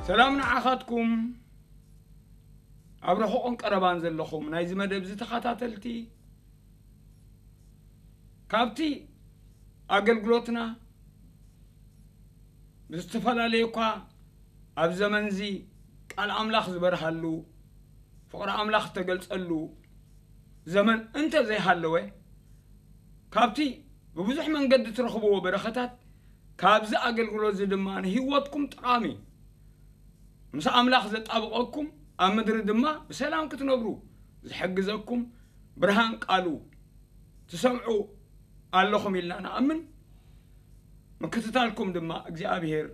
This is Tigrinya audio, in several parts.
ሰላም ንዓኻትኩም ኣብ ርሑቕን ቀረባን ዘለኹም ናይዚ መደብ እዚ ተኸታተልቲ፣ ካብቲ ኣገልግሎትና ብዝተፈላለየ እኳ ኣብ ዘመንዚ ቃል ኣምላኽ ዝበርሃሉ፣ ፍቕሪ ኣምላኽ ዝተገልጸሉ ዘመን እንተ ዘይሃለወ፣ ካብቲ ብብዙሕ መንገዲ ትረኽብዎ በረኸታት፣ ካብዚ ኣገልግሎት እዚ ድማ ንህይወትኩም ጠቓሚ፣ ምስ ኣምላኽ ዘጣብቐኩም፣ ኣብ ምድሪ ድማ ብሰላም ክትነብሩ ዝሕግዘኩም ብርሃን ቃሉ ትሰምዑ ኣለኹም ኢልና ንኣምን። ምክትታልኩም ድማ እግዚኣብሔር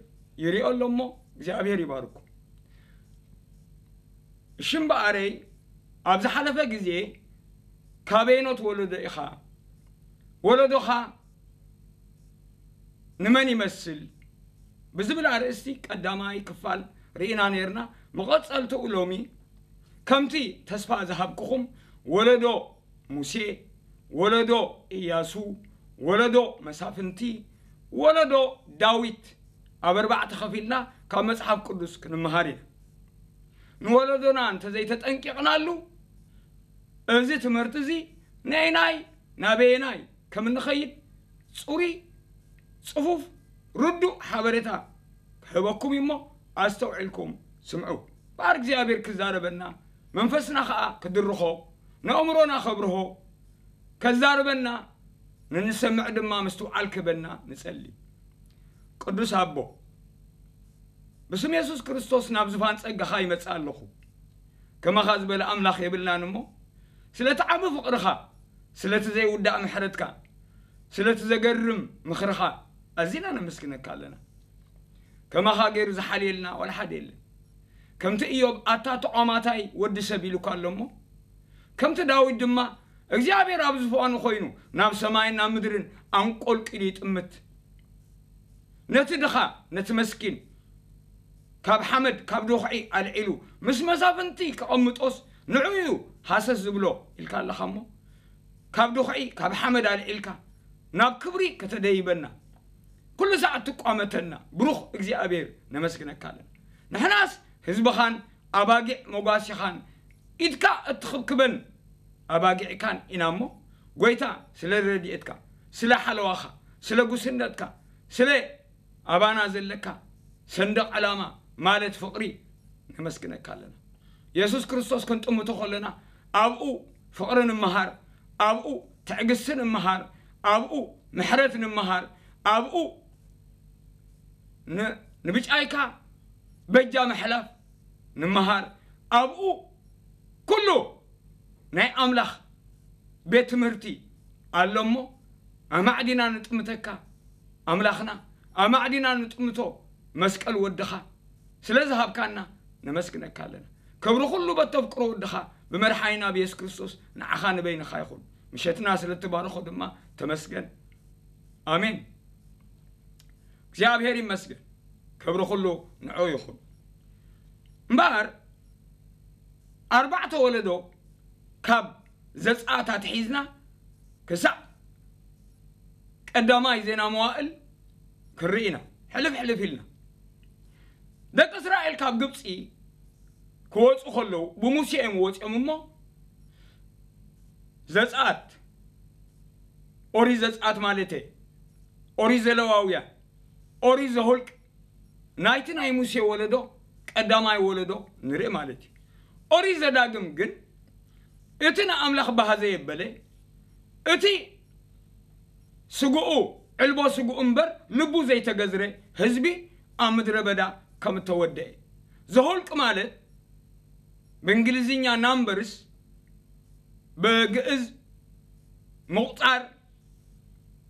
ይሪኦ ኣሎ እሞ እግዚኣብሔር ይባርኩም። እሺ እምበኣረይ፣ ኣብ ዝሓለፈ ግዜ ካበየኖት ወለዶ ኢኻ? ወለዶኻ ንመን ይመስል? ብዝብል ኣርእስቲ ቀዳማይ ክፋል ርኢና ነይርና። መቐጸልትኡ ሎሚ ከምቲ ተስፋ ዝሃብኩኹም ወለዶ ሙሴ፣ ወለዶ ኢያሱ፣ ወለዶ መሳፍንቲ፣ ወለዶ ዳዊት ኣብ ኣርባዕተ ከፊልና ካብ መጽሓፍ ቅዱስ ክንመሃር ኢና። ንወለዶና እንተዘይተጠንቂቕናሉ እዚ ትምህርቲ እዚ ነየናይ ናበየናይ ከም እንኸይድ ጽሩይ፣ ጽፉፍ፣ ርዱእ ሓበሬታ ክህበኩም እዩ እሞ ኣስተውዒልኩም ስምዑ። እምበኣር እግዚኣብሔር ክዛረበና፣ መንፈስና ኸኣ ክድርኾ፣ ንኣእምሮና ከብርሆ፣ ከዛርበና፣ ንንሰምዕ ድማ ምስትውዓል ክህበና ንጸሊ። ቅዱስ ኣቦ፣ ብስም የሱስ ክርስቶስ ናብ ዝፋን ጸጋኻ ይመጽእ ኣለኹ። ከማኻ ዝበለ ኣምላኽ የብልናን እሞ፣ ስለቲ ዓቢ ፍቕርኻ፣ ስለቲ ዘይውዳእ ምሕረትካ፣ ስለቲ ዘገርም ምኽርኻ ኣዚና ነመስግነካ ኣለና። ከማኻ ገይሩ ዝሓልየልና ዋላ ሓደ የለን። ከምቲ እዮብ ኣታ ተቋማታይ ወዲ ሰብ ኢሉካ ኣሎ እሞ፣ ከምቲ ዳዊት ድማ እግዚኣብሔር ኣብ ዝፋኑ ኮይኑ ናብ ሰማይን ናብ ምድርን ኣንቆልቂሉ ይጥምት። ነቲ ድኻ፣ ነቲ መስኪን ካብ ሓመድ፣ ካብ ዶኽዒ ኣልዒሉ ምስ መሳፍንቲ ከቐምጦስ ንዑ እዩ ሃሰስ ዝብሎ ኢልካ ኣለኻ እሞ፣ ካብ ዶኽዒ፣ ካብ ሓመድ ኣልዒልካ ናብ ክብሪ ከተደይበና፣ ኩሉ ሰዓት ትቋመተና ብሩኽ እግዚኣብሔር ነመስግነካ ኣለና። ንሕናስ ህዝብኻን ኣባጊዕ መጓሲኻን ኢድካ እትኽብክበን ኣባጊዕካን ኢና እሞ፣ ጐይታ፣ ስለ ረድኤትካ፣ ስለ ሓለዋኻ፣ ስለ ጉስነትካ፣ ስለ ኣባና ዘለካ ሰንደቕ ዕላማ ማለት ፍቕሪ ነመስግነካ ኣለና። የሱስ ክርስቶስ ክንጥምቶ ከለና ኣብኡ ፍቕሪ ንምሃር፣ ኣብኡ ትዕግስቲ ንምሃር፣ ኣብኡ ምሕረት ንምሃር፣ ኣብኡ ን-፣ ንብጫይካ በጃ ምሕላፍ ንምሃር፣ ኣብኡ ኩሉ ናይ ኣምላኽ ቤት ትምህርቲ ኣሎ እሞ፣ ኣማዕዲና ንጥምተካ ኣምላኽና፣ ኣማዕዲና ንጥምቶ መስቀል ወድኻ ስለ ዝሃብካና ነመስግነካ ኣለና። ክብሪ ኩሉ በተፍቅሮ ወድኻ ብመድሓኒና ብየሱስ ክርስቶስ ንዓኻ ንበይንኻ ይኹን። ምሸትና ስለ እትባርኾ ድማ ተመስገን። ኣሜን። እግዚኣብሔር ይመስገን። ክብሪ ኩሉ ንዑ ይኹን። እምበኣር ኣርባዕተ ወለዶ ካብ ዘጸኣት ኣትሒዝና ክሳዕ ቀዳማይ ዜና መዋእል ክንርኢ ኢና። ሕልፍ ሕልፍ ኢልና። ደቂ እስራኤል ካብ ግብጺ ክወጹ ከለዉ ብሙሴ እዮም ወጺኦም እሞ፣ ዘጸኣት፣ ኦሪት ዘጸኣት ማለተይ፣ ኦሪት ዘለዋውያን፣ ኦሪት ዘኍልቅ፣ ናይቲ ናይ ሙሴ ወለዶ ቀዳማይ ወለዶ ንርኢ ማለት እዩ። ኦሪት ዘዳግም ግን እቲ ንኣምላኽ ባህ ዘየበለ፣ እቲ ስግኡ፣ ዕልቦ ስግኡ እምበር ልቡ ዘይተገዝረ ህዝቢ ኣብ ምድረ በዳ ከም እተወደአ። ዘኍልቅ ማለት ብእንግሊዝኛ ናምበርስ፣ ብግእዝ ምቑጻር፣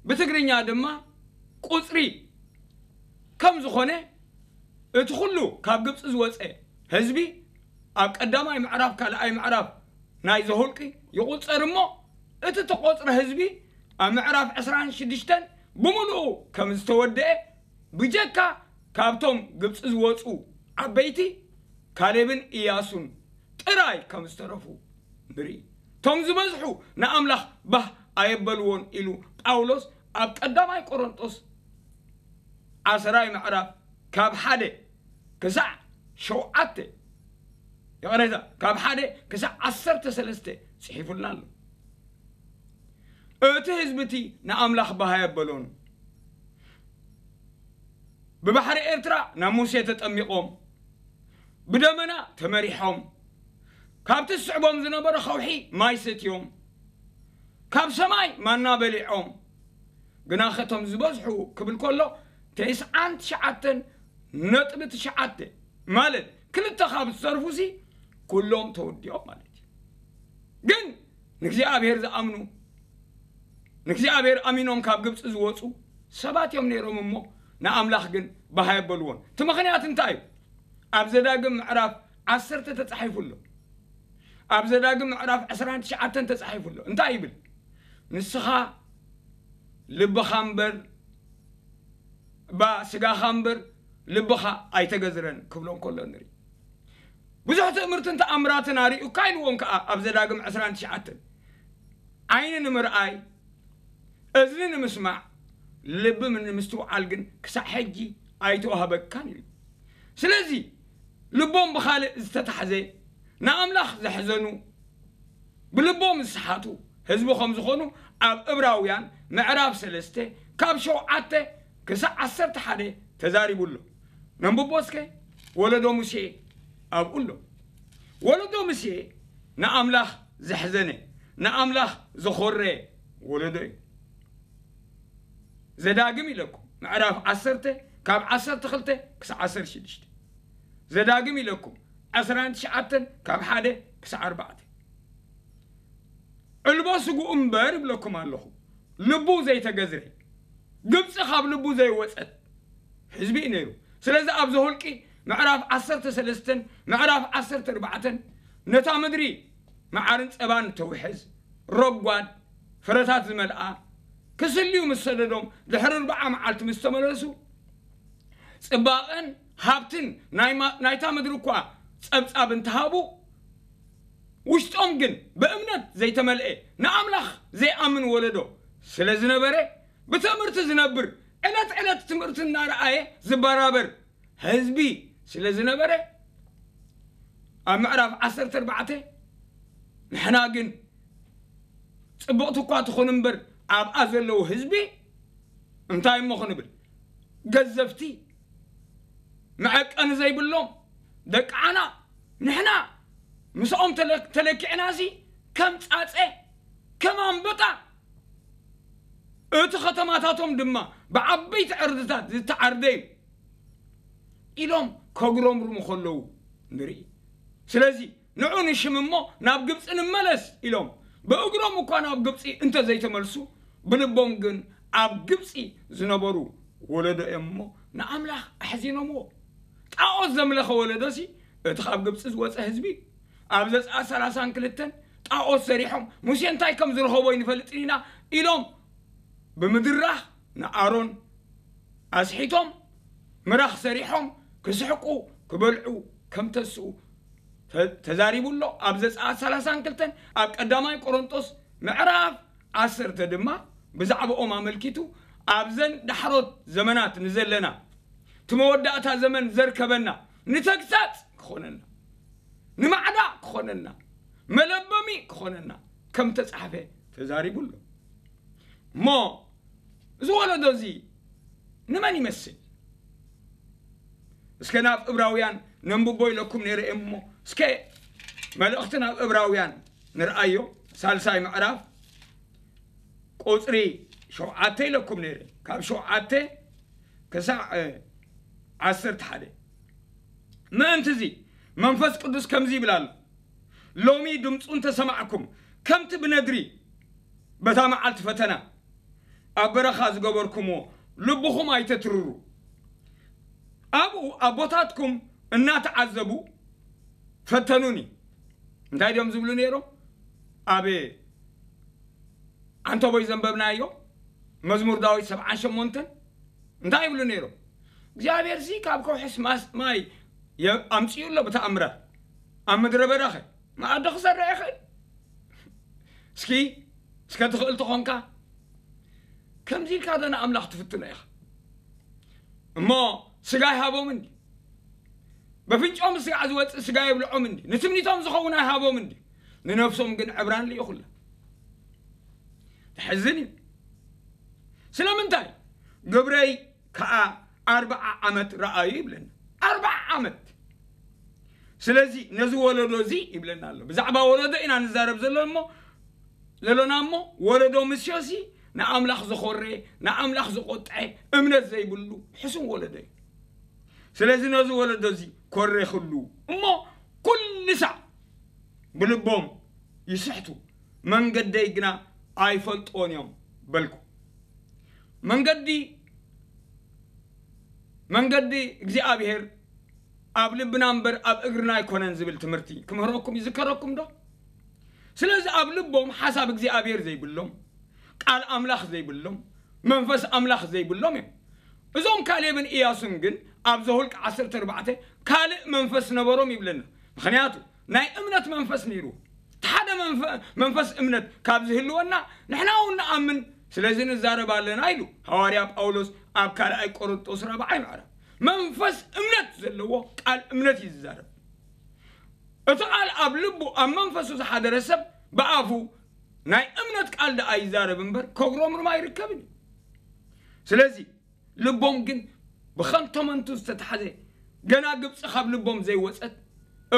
ብትግርኛ ድማ ቁጽሪ ከም ዝኾነ፣ እቲ ኩሉ ካብ ግብጺ ዝወጸ ህዝቢ ኣብ ቀዳማይ ምዕራፍ፣ ካልኣይ ምዕራፍ ናይ ዘኍልቂ ይቑጸር እሞ፣ እቲ ተቖጽረ ህዝቢ ኣብ ምዕራፍ ዕስራን ሽዱሽተን ብምሉኡ ከም ዝተወደአ፣ ብጀካ ካብቶም ግብጺ ዝወጹ ዓበይቲ ካሌብን ኢያሱን ጥራይ ከም ዝተረፉ ንርኢ። እቶም ዝበዝሑ ንኣምላኽ ባህ ኣየበልዎን ኢሉ ጳውሎስ ኣብ ቀዳማይ ቆሮንጦስ ዓሰራይ ምዕራፍ ካብ ሓደ ክሳዕ ሸውዓተ፣ ይቕሬታ፣ ካብ ሓደ ክሳዕ ዓሰርተ ሰለስተ ጽሒፉልና ኣሎ። እቲ ህዝቢ እቲ ንኣምላኽ ባህ ኣየበሎን። ብባሕሪ ኤርትራ ናብ ሙሴ ተጠሚቖም፣ ብደመና ተመሪሖም፣ ካብቲ ዝስዕቦም ዝነበረ ኸውሒ ማይ ሰትዮም፣ ካብ ሰማይ ማና በሊዖም። ግና ኸቶም ዝበዝሑ ክብል ከሎ፣ ተስዓን ትሽዓተን ነጥቢ ትሽዓተ፣ ማለት ክልተ ካብ ዝተርፉሲ ኩሎም ተወዲኦም ማለት እዩ። ግን ንእግዚኣብሔር ዝኣምኑ፣ ንእግዚኣብሔር ኣሚኖም ካብ ግብፂ ዝወፁ ሰባት እዮም ነይሮም እሞ፣ ንኣምላኽ ግን ባህ ኣየበልዎን። እቲ ምኽንያት እንታይ እዩ? ኣብ ዘዳግም ምዕራፍ ዓሰርተ ተጻሒፉ ኣሎ። ኣብ ዘዳግም ምዕራፍ ዕስራን ትሽዓተን ተጻሒፉ ኣሎ። እንታይ ይብል? ንስኻ ልብኻ እምበር፣ ባ ስጋኻ እምበር ልብኻ ኣይተገዝረን ክብሎም ከሎ ንርኢ። ብዙሕ ትእምርትን ተኣምራትን ኣርእዩካ ኢልዎም ከኣ ኣብ ዘዳግም ዕስራን ትሽዓተን። ዓይኒ ንምርኣይ፣ እዝኒ ንምስማዕ፣ ልቢ ንምስትውዓል ግን ክሳዕ ሕጂ ኣይተዋህበካን ኢሉ። ስለዚ ልቦም ብኻልእ ዝተታሕዘ፣ ንኣምላኽ ዘሕዘኑ፣ ብልቦም ዝሰሓቱ ህዝቢ ከም ዝኾኑ ኣብ ዕብራውያን ምዕራፍ ሰለስተ ካብ ሸውዓተ ክሳዕ ዓሰርተ ሓደ ተዛሪቡ ኣሎ። ነንብቦ እስከ። ወለዶ ሙሴ ኣብኡ ኣሎ። ወለዶ ሙሴ ንኣምላኽ ዘሕዘነ፣ ንኣምላኽ ዘኾረ ወለዶ እዩ። ዘዳግም ኢለኩም ምዕራፍ ዓሰርተ ካብ ዓሰርተ ክልተ ክሳዕ ዓሰርተ ሽዱሽተ። ዘዳግም ኢለኩም ዕስራን ትሽዓተን ካብ ሓደ ክሳዕ ኣርባዕተ። ዕልቦ ስግኡ እምበር ይብለኩም ኣለኹ፣ ልቡ ዘይተገዝረ፣ ግብፂ ካብ ልቡ ዘይወፀት ህዝቢ እዩ ነይሩ። ስለዚ ኣብ ዘኍልቂ ምዕራፍ ዓሰርተ ሰለስተን ምዕራፍ ዓሰርተ ኣርባዕተን ነታ ምድሪ መዓርን ጸባን ተውሕዝ፣ ረጓድ ፍረታት ዝመልኣ፣ ክስልዩ ምስ ሰደዶም ድሕሪ ኣርብዓ መዓልቲ ምስ ተመለሱ፣ ጽባቐን ሃብትን ናይ ማ-፣ ናይታ ምድሪ እኳ ጸብጻብ እንተሃቡ፣ ውሽጦም ግን ብእምነት ዘይተመልአ ንኣምላኽ ዘይኣምን ወለዶ ስለ ዝነበረ፣ ብትምህርቲ ዝነብር፣ ዕለት ዕለት ትምህርቲ እናረኣየ ዝበራበር ህዝቢ ስለ ዝነበረ፣ ኣብ ምዕራፍ ዓሰርተ ኣርባዕተ ንሕና ግን ጽብቕቲ እኳ ትኹን እምበር ኣብኣ ዘለዉ ህዝቢ እንታይ እሞ ክንብል፣ ገዘፍቲ፣ መዐቀኒ ዘይብሎም ደቂ ዓና፣ ንሕና ምስኦም ተለ-፣ ተለኪዕናሲ ከም ጻጸ፣ ከም ኣንበጣ፣ እቲ ከተማታቶም ድማ ብዓበይቲ ዕርድታት ዝተዓርደ እዩ ኢሎም ከጉረምርሙ ከለዉ ንርኢ። ስለዚ ንዑ ንሽም እሞ ናብ ግብጺ ንመለስ ኢሎም ብእግሮም እኳ ናብ ግብጺ እንተ ዘይተመልሱ፣ ብልቦም ግን ኣብ ግብጺ ዝነበሩ ወለዶ እዮም እሞ ንኣምላኽ ኣሕዚኖምዎ። ጣዖት ዘምለኸ ወለዶሲ እቲ ካብ ግብጺ ዝወጸ ህዝቢ እዩ። ኣብ ዘጸኣት ሰላሳን ክልተን ጣዖት ሰሪሖም፣ ሙሴ እንታይ ከም ዝረኸቦ ኣይንፈልጥን ኢና ኢሎም ብምድራኽ ንኣሮን ኣስሒቶም ምራኽ ሰሪሖም ክስሕቁ ክበልዑ ከም ተስኡ ተ-፣ ተዛሪቡ ኣሎ። ኣብ ዘጸኣት ሰላሳን ክልተን፣ ኣብ ቀዳማይ ቆሮንጦስ ምዕራፍ ዓሰርተ ድማ ብዛዕባኦም ኣመልኪቱ፣ ኣብዘን ዳሕሮት ዘመናት ንዘለና፣ እቲ መወዳእታ ዘመን ዘርከበና፣ ንተግሳጽ ክኾነና፣ ንማዕዳ ክኾነና፣ መለበሚ ክኾነና ከም ተጻሕፈ ተዛሪቡ ኣሎ። እሞ እዚ ወለዶ እዚ ንመን ይመስል? እስከ ናብ ዕብራውያን ነንብቦ ኢለኩም ነይረ እሞ፣ እስከ መልእኽቲ ናብ ዕብራውያን ንርኣዮ። ሳልሳይ ምዕራፍ ቁጽሪ ሸውዓተ ኢለኩም ነይረ። ካብ ሸውዓተ ክሳዕ፣ እ፣ ዓሰርተ ሓደ። ምእንቲ እዚ መንፈስ ቅዱስ ከምዚ ይብል ኣሎ፣ ሎሚ ድምፁ እንተሰማዕኩም፣ ከምቲ ብነድሪ በታ መዓልቲ ፈተና ኣብ በረኻ ዝገበርኩምዎ፣ ልብኹም ኣይተትርሩ። ኣብኡ ኣቦታትኩም እናተዓዘቡ ፈተኑኒ። እንታይ ድዮም ዝብሉ ነይሮም? ኣብ ዓንተቦይ ዘንበብናዮ መዝሙር ዳዊት ሰብዓን ሸሞንተን እንታይ ይብሉ ነይሮም? እግዚኣብሔር ሲ ካብ ከውሕስ ማስ-፣ ማይ የ-፣ ኣምፅኡ ኣሎ ብተኣምራት። ኣብ ምድረ በዳ ኸ መኣዲ ክሰርዕ ይኽእል? እስኪ፣ እስከ ትኽእል ተኾንካ፣ ከምዚ ኢልካ ዶ ንኣምላኽ ትፍትኖ ኢኻ? እሞ ስጋ ይሃቦም እንዲ፣ በፍንጮም ስጋዕ ዝወፅእ ስጋ የብልዖም እንዲ፣ ንትምኒቶም ዝኸውን ኣይሃቦም እንዲ፣ ንነፍሶም ግን ዕብራን ልኢኹላ። ተሕዝን እዩ። ስለምንታይ? ግብረይ ከዓ ኣርብዓ ዓመት ረኣዩ ይብለና። ኣርብዓ ዓመት። ስለዚ ነዚ ወለዶ እዚ ይብለና ኣሎ። ብዛዕባ ወለዶ ኢና ንዛረብ ዘሎ እሞ፣ ዘሎና እሞ፣ ወለዶ ምስዮሲ ንኣምላኽ ዝኾረ፣ ንኣምላኽ ዝቆጥዐ፣ እምነት ዘይብሉ ሕሱም ወለዶ እዩ። ስለዚ ነዚ ወለዶ እዚ ኮሬ ክሉ እሞ፣ ኩሉ ሳዕ ብልቦም ይስሕቱ፣ መንገደይ ግና ኣይፈልጥዎን እዮም በልኩ። መንገዲ፣ መንገዲ እግዚኣብሔር ኣብ ልብና እምበር ኣብ እግርና ኣይኮነን ዝብል ትምህርቲ ክምህረኩም ይዝከረኩም ዶ? ስለዚ ኣብ ልቦም ሓሳብ እግዚኣብሔር ዘይብሎም፣ ቃል ኣምላኽ ዘይብሎም፣ መንፈስ ኣምላኽ ዘይብሎም እዮም። እዞም ካሌብን ኢያሱን ግን ኣብ ዘሁልቅ ዓሰርተ ኣርባዕተ ካልእ መንፈስ ነበሮም ይብለና። ምኽንያቱ ናይ እምነት መንፈስ ነይሩ። እቲ ሓደ መንፈ-፣ መንፈስ እምነት ካብ ዝህልወና ንሕና እውን ንኣምን፣ ስለዚ ንዛረብ ኣለና ኢሉ ሃዋርያ ጳውሎስ ኣብ ካልኣይ ቆሮንጦስ ራብዓይ ምዕራፍ። መንፈስ እምነት ዘለዎ ቃል እምነት እዩ ዝዛረብ። እቲ ቃል ኣብ ልቡ ኣብ መንፈሱ ዝሓደረ ሰብ ብኣፉ ናይ እምነት ቃል ደኣ ይዛረብ እምበር ከጉረምርም ኣይርከብን እዩ። ስለዚ ልቦም ግን ብኸንቶ መንቱ ዝተታሕዘ፣ ገና ግብፂ ካብ ልቦም ዘይወፀት፣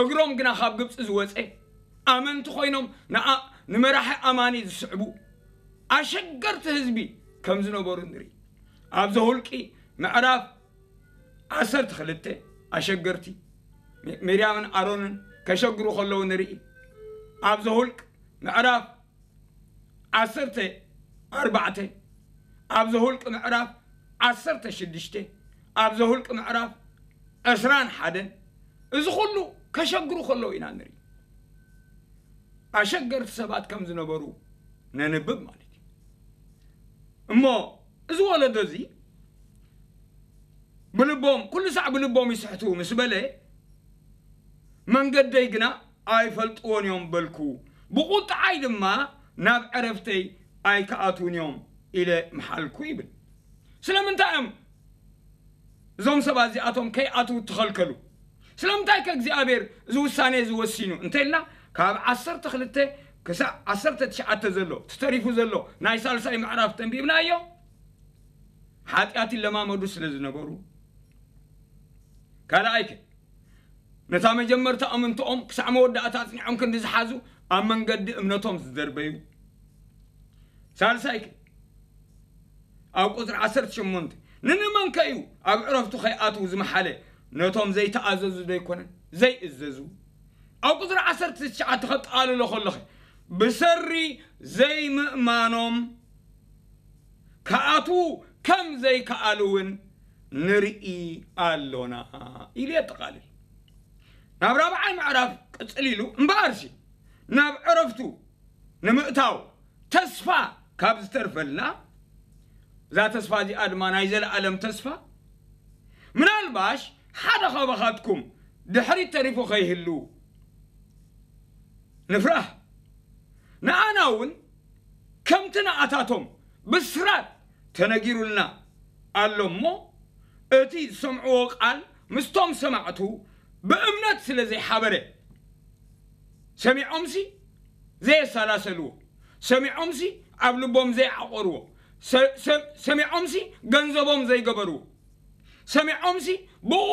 እግሮም ግና ካብ ግብፂ ዝወፀ፣ ኣመንቲ ኮይኖም ንኣ-፣ ንመራሒ ኣማኒ ዝስዕቡ ኣሸገርቲ ህዝቢ ከም ዝነበሩ ንርኢ። ኣብ ዘሁልቂ ምዕራፍ ዓሰርተ ክልተ ኣሸገርቲ ሚ-፣ ሚርያምን ኣሮንን ከሸግሩ ከለዉ ንርኢ። ኣብ ዘሁልቅ ምዕራፍ ዓሰርተ ኣርባዕተ፣ ኣብ ዘሁልቅ ምዕራፍ ዓሰርተ ሽዱሽተ፣ ኣብ ዘሁልቅ ምዕራፍ ዕስራን ሓደን፣ እዚ ኩሉ ከሸግሩ ከለዉ ኢና ንርኢ። ኣሸገርቲ ሰባት ከም ዝነበሩ ነንብብ ማለት እዩ። እሞ እዚ ወለዶ እዚ ብልቦም፣ ኩሉ ሳዕ ብልቦም ይስሕቱ ምስ በለ፣ መንገደይ ግና ኣይፈልጥዎን እዮም በልኩ፣ ብቁጥዓይ ድማ ናብ ዕረፍተይ ኣይክኣትዉን እዮም ኢለ ምሓልኩ ይብል። ስለምንታይ እዮም እዞም ሰባት እዚኣቶም ከይኣትዉ እተኸልከሉ? ስለምንታይ ከ እግዚኣብሔር እዚ ውሳኔ እዚ ወሲኑ እንተኢልና፣ ካብ ዓሰርተ ክልተ ክሳዕ ዓሰርተ ትሽዓተ ዘሎ፣ እቲ ተሪፉ ዘሎ ናይ ሳልሳይ ምዕራፍ ተንቢብናዮ፣ ሓጢኣት ይለማመዱ ስለ ዝነበሩ። ካልኣይ ከ፣ ነታ መጀመርታ እምንትኦም ክሳዕ መወዳእታ ኣጽኒዖም ክንዲ ዝሓዙ፣ ኣብ መንገዲ እምነቶም ዝደርበዩ። ሳልሳይ ከ፣ ኣብ ቁጽሪ ዓሰርተ ሸሞንተ፣ ንንመን ከ እዩ ኣብ ዕረፍቱ ከይኣትዉ ዝመሓለ? ነቶም ዘይተኣዘዙ ዶ ኣይኮነን? ዘይእዘዙ። ኣብ ቁጽሪ ዓሰርተ ትሽዓተ ከጠቓልሎ ከለኸ፣ ብሰሪ ዘይምእማኖም ክኣትዉ ከም ዘይከኣሉ እውን ንርኢ ኣሎና ኢሉ የጠቓልል። ናብ ራብዓይ ምዕራፍ ቅጽል ኢሉ፣ እምበኣርሲ ናብ ዕረፍቱ ንምእታው ተስፋ ካብ ዝተርፈልና፣ እዛ ተስፋ እዚኣ ድማ ናይ ዘለኣለም ተስፋ፣ ምናልባሽ ሓደ ካባኻትኩም ድሕሪት ተሪፉ ከይህሉ ንፍራህ። ንኣና እውን ከምቲ ንኣታቶም ብስራት ተነጊሩልና ኣሎ እሞ፣ እቲ ዝሰምዕዎ ቃል ምስቶም ሰማዕቱ ብእምነት ስለ ዘይሓበረ፣ ሰሚዖምሲ ዘየሰላሰልዎ፣ ሰሚዖምሲ ኣብ ልቦም ዘይዓቆርዎ፣ ሰ-፣ ሰ-፣ ሰሚዖምሲ ገንዘቦም ዘይገበርዎ፣ ሰሚዖምሲ ብኡ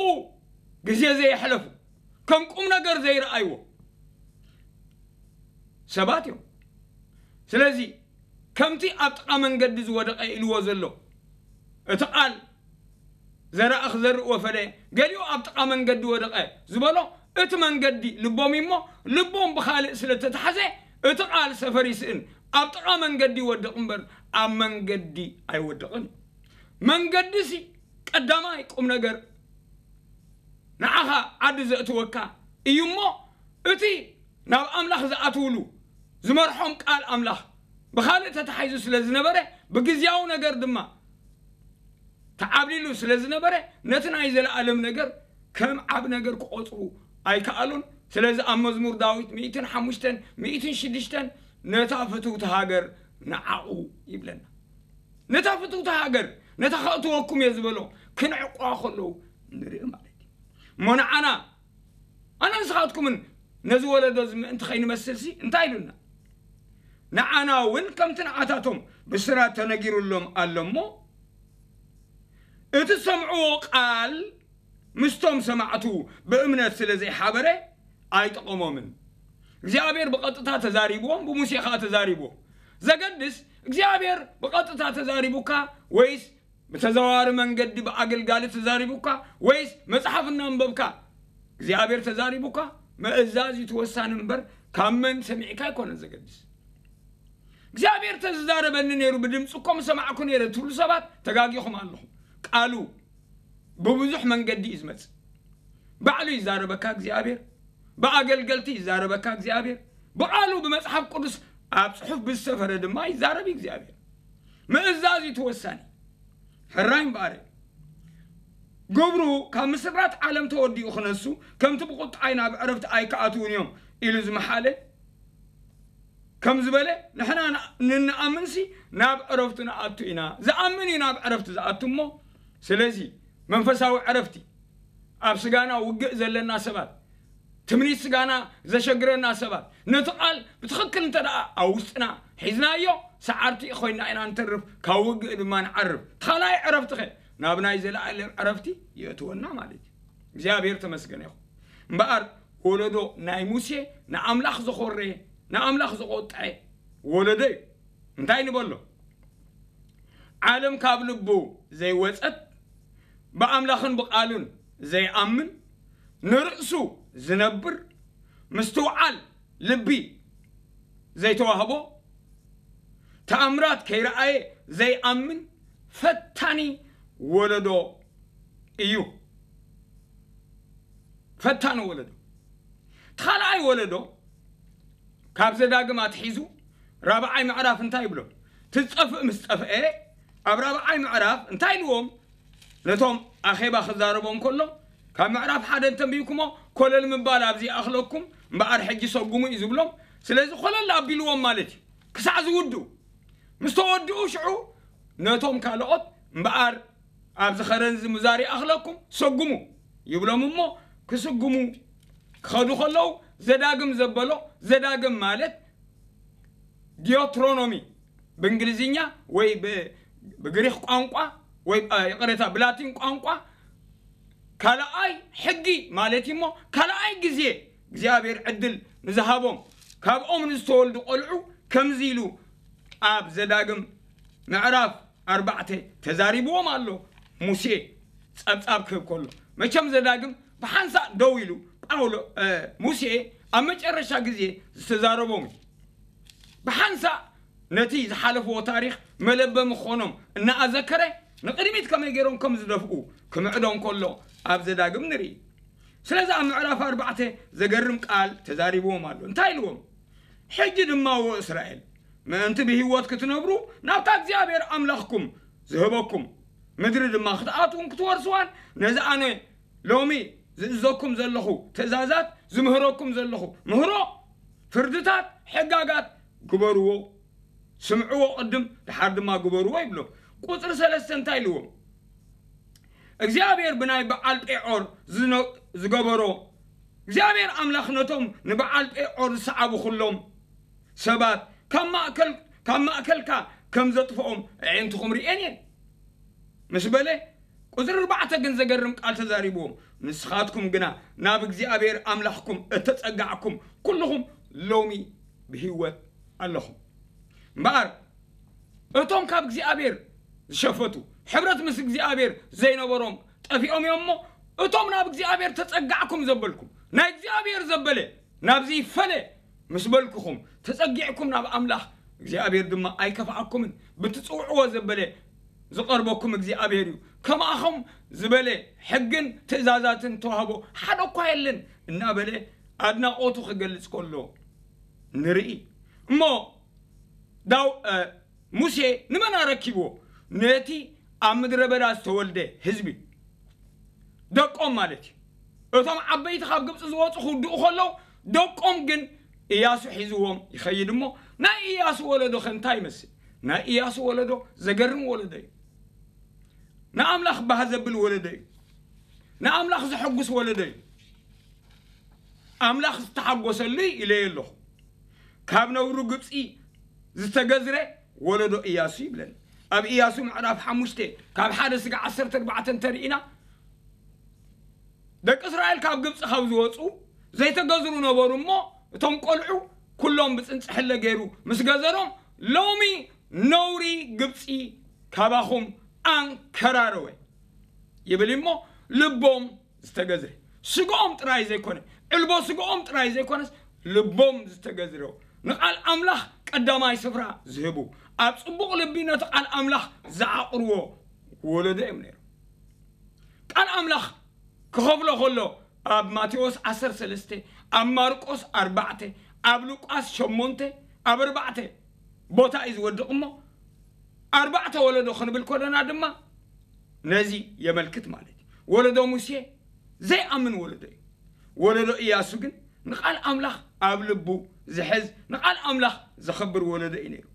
ግዜ ዘየሕለፉ፣ ከም ቁም ነገር ዘይረኣይዎ ሰባት እዮም። ስለዚ ከምቲ ኣብ ጥቓ መንገዲ ዝወደቐ ኢልዎ ዘሎ፣ እቲ ቃል ዘራእ ክዘርእ ወፈደ፣ ገሊኡ ኣብ ጥቓ መንገዲ ወደቐ ዝበሎ፣ እቲ መንገዲ ልቦም እዩ እሞ፣ ልቦም ብኻልእ ስለ እተታሕዘ፣ እቲ ቃል ሰፈር ይስእን፣ ኣብ ጥቓ መንገዲ ይወድቕ እምበር ኣብ መንገዲ ኣይወድቕን። መንገዲሲ ቀዳማይ ቁም ነገር ንዓኻ ዓዲ ዘእትወካ እዩ እሞ፣ እቲ ናብ ኣምላኽ ዝኣትውሉ ዝመርሖም ቃል ኣምላኽ ብኻልእ ተታሒዙ ስለ ዝነበረ፣ ብግዝያዊ ነገር ድማ ተዓብሊሉ ስለ ዝነበረ፣ ነቲ ናይ ዘለኣለም ነገር ከም ዓብ ነገር ክቖጽሩ ኣይከኣሉን። ስለዚ ኣብ መዝሙር ዳዊት ሚእትን ሓሙሽተን፣ ሚእትን ሽዱሽተን፣ ነታ ፍትውቲ ሃገር ንዓኡ ይብለና። ነታ ፍትውቲ ሃገር፣ ነታ ከእትወኩም እየ ዝበሎ ክንዕቋ ከለዉ ንርኢ ማለት እዩ። እሞ ንዓና ንስኻትኩምን ነዚ ወለዶ እዚ ምእንቲ ከይንመስልሲ እንታይ ኢሉና? ንዓና እውን ከምቲ ንዓታቶም ብስራት ተነጊሩሎም ኣሎ እሞ፣ እቲ ዝሰምዕዎ ቃል ምስቶም ሰማዕቱ ብእምነት ስለ ዘይሓበረ ኣይጠቐሞምን። እግዚኣብሔር ብቐጥታ ተዛሪብዎም፣ ብሙሴ ኸዓ ተዛሪብዎም። ዘገድስ እግዚኣብሔር ብቐጥታ ተዛሪቡካ ወይስ ብተዘዋዋሪ መንገዲ ብኣገልጋሊ ተዛሪቡካ ወይስ መጽሓፍ እናንበብካ እግዚኣብሔር ተዛሪቡካ? ምእዛዝ እዩ እቲ ወሳኒ እምበር ካብ መን ሰሚዕካ ኣይኮነን ዘገድስ። እግዚኣብሔር ተዝዛረበኒ ነይሩ ብድምፂ እኮ ምሰማዕኩ ነይረ ትብሉ ሰባት ተጋጊኹም ኣለኹም። ቃሉ ብብዙሕ መንገዲ እዩ ዝመጽእ። ባዕሉ ይዛረበካ እግዚኣብሔር፣ ብኣገልገልቲ ይዛረበካ እግዚኣብሔር፣ ብቃሉ ብመጽሓፍ ቅዱስ ኣብ ጽሑፍ ብዝሰፈረ ድማ ይዛረብ እዩ እግዚኣብሔር። ምእዛዝ እዩ እቲ ወሳኒ። ሕራይ እምበኣር ግብሩ ካብ ምስራት ዓለም ተወዲኡ ክነሱ፣ ከምቲ ብቁጣይ ናብ ዕረፍቲ ኣይክኣትዉን እዮም ኢሉ ዝመሓለ ከም ዝበለ፣ ንሕና ንኣምንሲ ናብ ዕረፍቱ ንኣቱ ኢና። ዝኣምን እዩ ናብ ዕረፍቲ ዝኣቱ እሞ፣ ስለዚ መንፈሳዊ ዕረፍቲ ኣብ ስጋና ውግእ ዘለና ሰባት፣ ትምኒት ስጋና ዘሸግረና ሰባት፣ ነቲ ቃል ብትኽክል እንተ ደኣ ኣብ ውስጥና ሒዝናዮ፣ ሰዓርቲ ኮይና ኢና ንተርፍ፣ ካብ ውግእ ድማ ንዓርፍ። እቲ ካልኣይ ዕረፍቲ ኸ ናብ ናይ ዘለኣለም ዕረፍቲ የእትወና ማለት እዩ። እግዚኣብሔር ተመስገነ ይኹን። እምበኣር ወለዶ ናይ ሙሴ ንኣምላኽ ዘኾረየ፣ ንኣምላኽ ዘቖጥዐ ወለዶ እዩ። እንታይ ንበሎ? ዓለም ካብ ልቡ ዘይወጸት፣ ብኣምላኽን ብቓሉን ዘይኣምን፣ ንርእሱ ዝነብር፣ ምስትውዓል ልቢ ዘይተዋህቦ፣ ተኣምራት ከይረኣየ ዘይኣምን ፈታኒ ወለዶ እዩ። ፈታኒ ወለዶ። እቲ ካልኣይ ወለዶ ካብ ዘዳግም ኣትሒዙ ራብዓይ ምዕራፍ እንታይ ይብሎ? ትጸፍእ ምስ ጠፍአ ኣብ ራብዓይ ምዕራፍ እንታይ ኢልዎም? ነቶም ኣኼባ ክዛረቦም ከሎ ካብ ምዕራፍ ሓደ እንተንቢብኩሞ ኮለል ምባል ኣብዚ ይኣኽለኩም እምበኣር ሕጂ ሰጉሙ እዩ ዝብሎም። ስለዚ ኮለል ኣቢልዎም ማለት እዩ ክሳዕ ዝውድኡ። ምስ ተወድኡ ሽዑ ነቶም ካልኦት እምበኣር ኣብዚ ኸረን እዚ ምዛር ይኣኽለኩም ሰጉሙ ይብሎም እሞ ክስጉሙ ክኸዱ ከለዉ ዘዳግም ዘበሎ ዘዳግም ማለት ዲዮትሮኖሚ ብእንግሊዝኛ ወይ ብ- ብግሪክ ቋንቋ ወይ አ፣ ይቕሬታ ብላቲን ቋንቋ ካልኣይ ሕጊ ማለት እዩ እሞ ካልኣይ ግዜ እግዚኣብሔር ዕድል ንዝሃቦም ካብኦም ንዝተወልዱ ቆልዑ ከምዚ ኢሉ ኣብ ዘዳግም ምዕራፍ ኣርባዕተ ተዛሪብዎም ኣሎ። ሙሴ ጸብጻብ ክህብ ከሎ መቸም ዘዳግም ብሓንሳእ ደው ኢሉ ጳውሎ እ፣ ሙሴ ኣብ መጨረሻ ግዜ ዝተዛረቦም እዩ። ብሓንሳእ ነቲ ዝሓለፍዎ ታሪኽ መለበሚ ክኾኖም እናኣዘከረ ንቕድሚት ከመይ ገይሮም ከም ዝደፍኡ ክምዕዶም ከሎ ኣብ ዘዳግም ንርኢ። ስለዚ ኣብ ምዕራፍ ኣርባዕተ ዘገርም ቃል ተዛሪብዎም ኣሎ። እንታይ ኢልዎም? ሕጂ ድማ ወ እስራኤል ምእንቲ ብህይወት ክትነብሩ ናብታ እግዚኣብሔር ኣምላኽኩም ዝህበኩም ምድሪ ድማ ክትኣትውን ክትወርስዋን ነዚ ኣነ ሎሚ ዝእዘኩም ዘለኹ ትእዛዛት ዝምህረኩም ዘለኹ ምህሮ ፍርድታት ሕጋጋት ግበርዎ። ስምዕዎ ቅድም ድሓር ድማ ግበርዎ ይብሎ። ቁፅሪ ሰለስተ እንታይ ኢልዎም? እግዚኣብሔር ብናይ በዓል ጴዖር ዝነ- ዝገበሮ እግዚኣብሔር ኣምላኽ ነቶም ንበዓል ጴዖር ዝሰዓቡ ኩሎም ሰባት ካብ ማእከል ካብ ማእከልካ ከም ዘጥፍኦም ኣዒንትኹም ርእየን እየን ምስ በለ ቁፅሪ ኣርባዕተ ግን ዘገርም ቃል ተዛሪብዎም። ንስኻትኩም ግና ናብ እግዚኣብሔር ኣምላኽኩም እተጸጋዕኩም ኩልኹም ሎሚ ብህይወት ኣለኹም። እምበኣር እቶም ካብ እግዚኣብሔር ዝሸፈቱ ሕብረት ምስ እግዚኣብሔር ዘይነበሮም ጠፊኦም እዮም እሞ እቶም ናብ እግዚኣብሔር ተጸጋዕኩም ዘበልኩም ናይ እግዚኣብሔር ዘበለ ናብዚ ይፈለ ምስ በልኩኹም ተጸጊዕኩም ናብ ኣምላኽ እግዚኣብሔር ድማ ኣይከፍኣኩምን ብትጽውዕዎ ዘበለ ዝቐርበኩም እግዚኣብሔር እዩ። ከማኹም ዝበለ ሕግን ትእዛዛትን ተዋህቦ ሓደ እኳ የለን እናበለ ኣድናቖቱ ክገልጽ ከሎ ንርኢ እሞ ዳው ሙሴ ንመን ኣረኪብዎ? ነቲ ኣብ ምድረ በዳ ዝተወልደ ህዝቢ ደቆም ማለት እዩ። እቶም ዓበይቲ ካብ ግብፂ ዝወፁ ክውድኡ ከለዉ ደቆም ግን እያሱ ሒዝዎም ይኸይድ እሞ ናይ እያሱ ወለዶ ከ እንታይ ይመስል? ናይ እያሱ ወለዶ ዘገርም ወለዶ እዩ። ንኣምላኽ ባህ ዘብል ወለዶ እዩ። ንኣምላኽ ዘሐጉስ ወለዶ እዩ። ኣምላኽ ዝተሓጎሰሉ ኢለዮ ኣለኹ። ካብ ነውሩ ግብፂ ዝተገዝረ ወለዶ እያሱ ይብለና። ኣብ እያሱ ምዕራፍ ሓሙሽተ ካብ ሓደ ስጋ ዓሰርተ ኣርባዕተ እንተርኢና፣ ደቂ እስራኤል ካብ ግብፂ ካብ ዝወፁ ዘይተገዝሩ ነበሩ እሞ፣ እቶም ቆልዑ ኩሎም ብፅንፅሕለ ገይሩ ምስ ገዘሮም፣ ሎሚ ነውሪ ግብፂ ካባኹም ኣንከራረወ ይብል እሞ፣ ልቦም ዝተገዝረ፣ ስግኦም ጥራይ ዘይኮነ፣ ዕልቦ ስግኦም ጥራይ ዘይኮነስ፣ ልቦም ዝተገዝረ፣ ንቓል ኣምላኽ ቀዳማይ ስፍራ ዝህቡ፣ ኣብ ጽቡቕ ልቢ ነቲ ቃል ኣምላኽ ዝዓቕርዎ ወለዶ እዮም ነይሮም። ቃል ኣምላኽ ክኸፍሎ ከሎ፣ ኣብ ማቴዎስ ዓሰርተ ሰለስተ፣ ኣብ ማርቆስ ኣርባዕተ፣ ኣብ ሉቃስ ሸሞንተ፣ ኣብ ኣርባዕተ ቦታ እዩ ዝወድቕ እሞ፣ ኣርባዕተ ወለዶ ክንብል ከለና ድማ ነዚ የመልክት ማለት እዩ። ወለዶ ሙሴ ዘይኣምን ወለዶ እዩ። ወለዶ እያሱ ግን ንቓል ኣምላኽ ኣብ ልቡ ዝሕዝ፣ ንቓል ኣምላኽ ዘኽብር ወለዶ እዩ ነይሩ።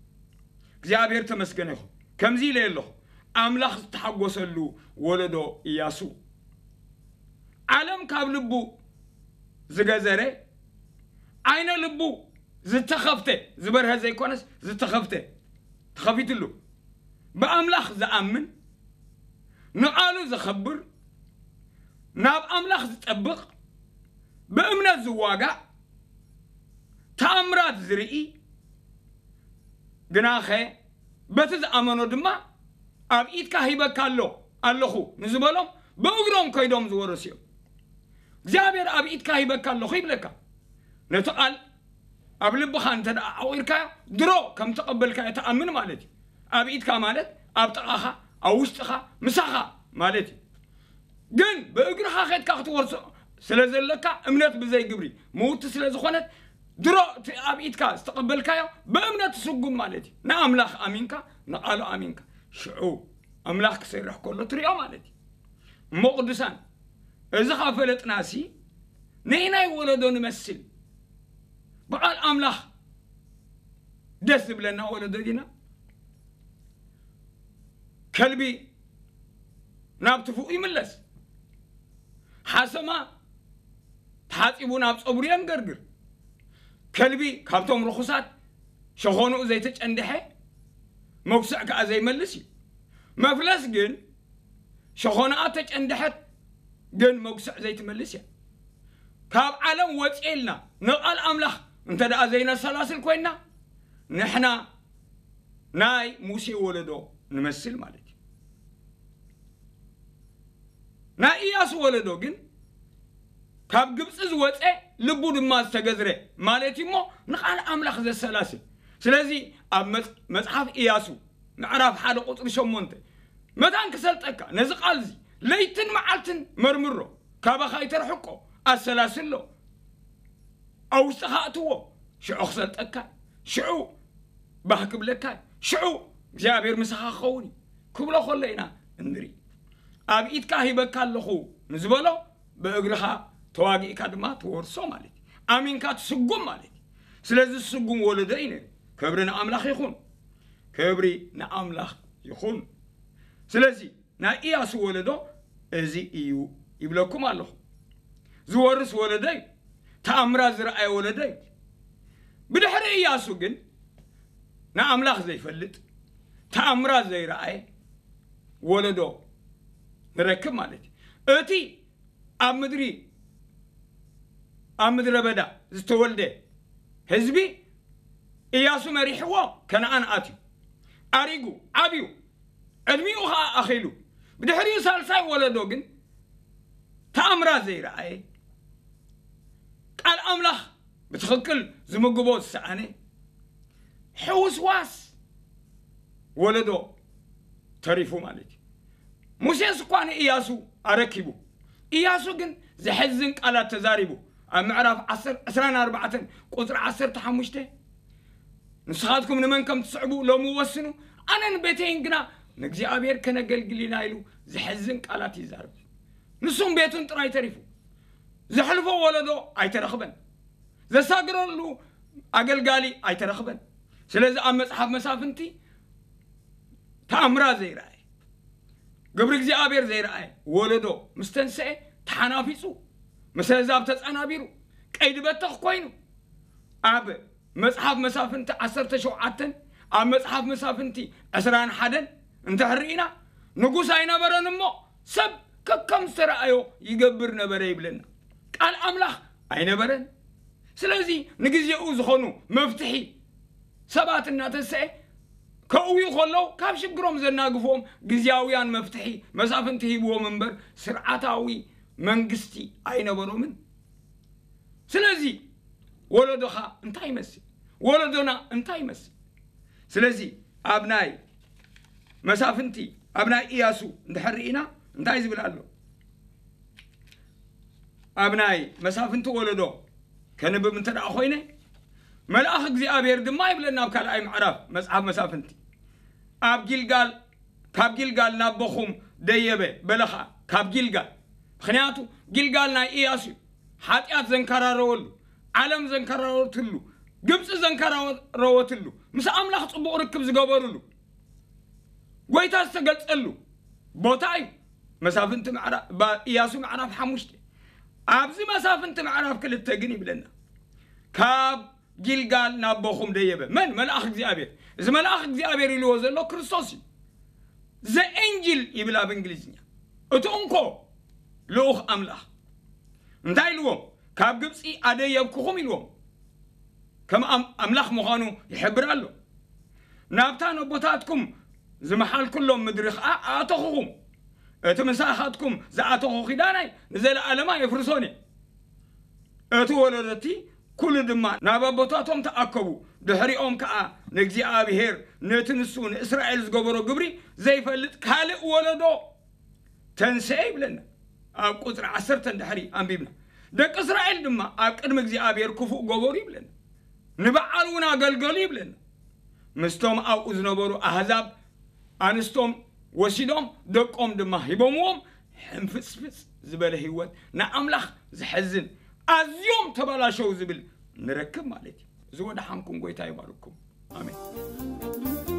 እግዚኣብሔር ተመስገነ ይኹን። ከምዚ ኢለ ኣለኹ፣ ኣምላኽ ዝተሓጎሰሉ ወለዶ እያሱ። ዓለም ካብ ልቡ ዝገዘረ፣ ዓይነ ልቡ ዝተኸፍተ፣ ዝበርሀ ዘይኮነስ ዝተኸፍተ፣ ተኸፊትሉ፣ ብኣምላኽ ዝኣምን፣ ንቓሉ ዘኸብር፣ ናብ ኣምላኽ ዝጠብቕ፣ ብእምነት ዝዋጋእ፣ ተኣምራት ዝርኢ፣ ግናኸ በቲ ዝኣመኖ ድማ ኣብ ኢድካ ሂበካ ኣሎ፣ ኣለኹ ንዝበሎም ብእግሮም ከይዶም ዝወረሱ እዮም። እግዚኣብሔር ኣብ ኢድካ ሂበካ ኣለኹ ይብለካ። ነቲ ቃል ኣብ ልብኻ እንተ ደኣ ዓቑርካዮ፣ ድሮ ከም ተቐበልካዮ ትኣምን ማለት እዩ። ኣብ ኢድካ ማለት ኣብ ጥቓኻ፣ ኣብ ውሽጥኻ፣ ምሳኻ ማለት እዩ። ግን ብእግርኻ ኸድካ ክትወርሶ ስለ ዘለካ፣ እምነት ብዘይ ግብሪ ምውቲ ስለ ዝኾነት፣ ድሮ እቲ ኣብ ኢድካ ዝተቐበልካዮ ብእምነት ትስጉም ማለት እዩ። ንኣምላኽ ኣሚንካ፣ ንቓሉ ኣሚንካ፣ ሽዑ ኣምላኽ ክሰርሕ ከሎ ትሪኦ ማለት እዩ። እሞ ቅዱሳን፣ እዚ ካብ ፈለጥናሲ፣ ንሕናይ ወለዶ ንመስል። ብቓል ኣምላኽ ደስ ዝብለና ወለዶ ዲና? ከልቢ ናብ ትፉእ ይምለስ። ሓሰማ ተሓጺቡ ናብ ጸጉሩ የንገርግር። ከልቢ ካብቶም ርኹሳት ሸኾንኡ ዘይተጨንድሐ መጉስዕ ከኣ ዘይመልስ እዩ። መፍለስ ግን ሸኾንኣ ተጨንድሐት ግን መጉስዕ ዘይትመልስ እያ። ካብ ዓለም ወጺኤ ኢልና ንቓል ኣምላኽ እንተ ደኣ ዘይነሰላስል ኮይንና፣ ንሕና ናይ ሙሴ ወለዶ ንመስል ማለት እዩ። ናይ ኢያሱ ወለዶ ግን ካብ ግብጺ ዝወጸ፣ ልቡ ድማ ዝተገዝረ ማለት እዩ እሞ፣ ንቓል ኣምላኽ ዘሰላስል። ስለዚ ኣብ መጽ-፣ መጽሓፍ ኢያሱ ምዕራፍ ሓደ ቁጽሪ ሸሞንተ፣ መታን ክሰልጠካ ነዚ ቃል እዚ ለይትን መዓልትን መርምሮ፣ ካባኻ ኣይተርሕቆ፣ ኣሰላስሎ፣ ኣብ ውሽጥኻ ኣእትዎ፣ ሽዑ ክሰልጠካ፣ ሽዑ ባህ ክብለካ፣ ሽዑ እግዚኣብሔር ምሳኻ ክኸውን እዩ ክብሎ ከሎ ኢና እንርኢ። ኣብ ኢድካ ሂበካ ኣለኹ ንዝበሎ ብእግርኻ ተዋጊእካ ድማ ትወርሶ ማለት እዩ። ኣሚንካ ትስጉም ማለት እዩ። ስለዚ ዝስጉም ወለዶ እዩ ነይሩ። ክብሪ ንኣምላኽ ይኹን። ክብሪ ንኣምላኽ ይኹን። ስለዚ ናይ ኢያሱ ወለዶ እዚ እዩ ይብለኩም ኣለኹ። ዝወርስ ወለዶ እዩ። ተኣምራት ዝረኣየ ወለዶ እዩ። ብድሕሪ ኢያሱ ግን ንኣምላኽ ዘይፈልጥ፣ ተኣምራት ዘይረኣየ ወለዶ ንረክብ ማለት እዩ። እቲ ኣብ ምድሪ፣ ኣብ ምድረ በዳ ዝተወልደ ህዝቢ፣ ኢያሱ መሪሕዎ ከነኣን ኣትዩ። ኣሪጉ፣ ዓብዩ፣ ዕድሚኡ ኸዓ ኣኺሉ። ብድሕሪኡ ሳልሳይ ወለዶ ግን ተኣምራት ዘይረኣየ፣ ቃል ኣምላኽ ብትኽክል ዝምግቦ ዝሰኣነ፣ ሕውስዋስ ወለዶ ተሪፉ ማለት እዩ። ሙሴስ እኳ ንኢያሱ ኣረኪቡ፣ ኢያሱ ግን ዘሕዝን ቃላት ተዛሪቡ። ኣብ ምዕራፍ ዓሰርተ፣ ዕስራን ኣርባዕተን ቁጽሪ ዓሰርተ ሓሙሽተ፣ "ንስኻትኩም ንመን ከም ትስዕቡ ሎሚ ወስኑ፣ ኣነን ቤተይን ግና ንእግዚኣብሔር ከነገልግል ኢና" ኢሉ ዘሕዝን ቃላት ይዛረብ። ንሱን ቤቱን ጥራይ ተሪፉ። ዘሕልፎ ወለዶ ኣይተረኽበን። ዘሳግረሉ ኣገልጋሊ ኣይተረኽበን። ስለዚ ኣብ መጽሓፍ መሳፍንቲ ተኣምራት ዘይረኣየ፣ ግብሪ እግዚኣብሔር ዘይረኣየ ወለዶ ምስ ተንስኤ ተሓናፊጹ፣ ምስ ኣህዛብ ተጸናቢሩ፣ ቀይዲ በተኽ ኮይኑ ኣብ መጽሓፍ መሳፍንቲ ዓሰርተ ሸውዓተን ኣብ መጽሓፍ መሳፍንቲ ዕስራን ሓደን እንተ ሕርኢና ንጉስ ኣይነበረን እሞ ሰብ ከከም ዝተረኣዮ ይገብር ነበረ ይብለና። ቃል ኣምላኽ ኣይነበረን። ስለዚ ንግዜኡ ዝኾኑ መፍትሒ ሰባት እናተሰኤ ከእውዩ ከለዉ ካብ ሽግሮም ዘናግፍዎም ግዜያውያን መፍትሒ መሳፍንቲ ሂብዎም እምበር ስርዓታዊ መንግስቲ ኣይነበሮምን። ስለዚ ወለዶኻ እንታይ ይመስል? ወለዶና እንታይ ይመስል? ስለዚ ኣብ ናይ መሳፍንቲ ኣብ ናይ ኢያሱ እንድሕር ርኢና እንታይ ዝብል ኣሎ? ኣብ ናይ መሳፍንቲ ወለዶ ከንብብ እንተ ደኣ ኮይነ መልኣኽ እግዚኣብሔር ድማ ይብለና ኣብ ካልኣይ ምዕራፍ መጽሓፍ መሳፍንቲ ኣብ ጊልጋል ካብ ጊልጋል ናብ ቦኹም ደየበ በለኻ ካብ ጊልጋል ምኽንያቱ ጊልጋል ናይ ኢያሱ እዩ ሓጢኣት ዘንከራረወሉ ዓለም ዘንከራረወትሉ ግብፂ ዘንከራረወትሉ ምስ ኣምላኽ ፅቡቕ ርክብ ዝገበሩሉ ጎይታ ዝተገልፀሉ ቦታ እዩ መሳፍንቲ ምዕራ- ባ- ኢያሱ ምዕራፍ ሓሙሽተ ኣብዚ መሳፍንቲ ምዕራፍ ክልተ ግን ይብለና ካብ ጊልጋል ናቦኹም ደየበ መን መልኣኽ እግዚኣብሔር እዚ መልኣኽ እግዚኣብሔር ኢልዎ ዘሎ ክርስቶስ እዩ ዘ ኤንጅል ይብል ኣብ እንግሊዝኛ እቲ እንኮ ልኡኽ ኣምላኽ እንታይ ኢልዎም ካብ ግብፂ ኣደየብኩኹም ኢልዎም ከም ኣም- ኣምላኽ ምዃኑ ይሕብር ኣሎ ናብታ ነቦታትኩም ዝመሓልኩሎም ምድሪ ኸዓ ኣእተኹኹም እቲ ምሳኻትኩም ዝኣተኹ ኪዳናይ ንዘለኣለማ የፍርሶን እየ እቲ ወለዶቲ ኩሉ ድማ ናብ ኣቦታቶም ተኣከቡ ድሕሪኦም ከዓ ንእግዚኣብሔር ነቲ ንሱ ንእስራኤል ዝገበሮ ግብሪ ዘይፈልጥ ካልእ ወለዶ ተንስኤ ይብለና ኣብ ቁፅሪ ዓሰርተ ድሕሪ ኣንቢብና ደቂ እስራኤል ድማ ኣብ ቅድሚ እግዚኣብሔር ክፉእ ገበሩ ይብለና ንበዓል እውን ኣገልገሉ ይብለና ምስቶም ኣብኡ ዝነበሩ ኣህዛብ ኣንስቶም ወሲዶም ደቆም ድማ ሂቦምዎም ሕንፍፅፍፅ ዝበለ ህይወት ንኣምላኽ ዝሐዝን ኣዝዮም ተባላሸው ዝብል ንረክብ ማለት እዩ እዚ ወደ ሓንኩም ጎይታ ይባርኩም ኣሜን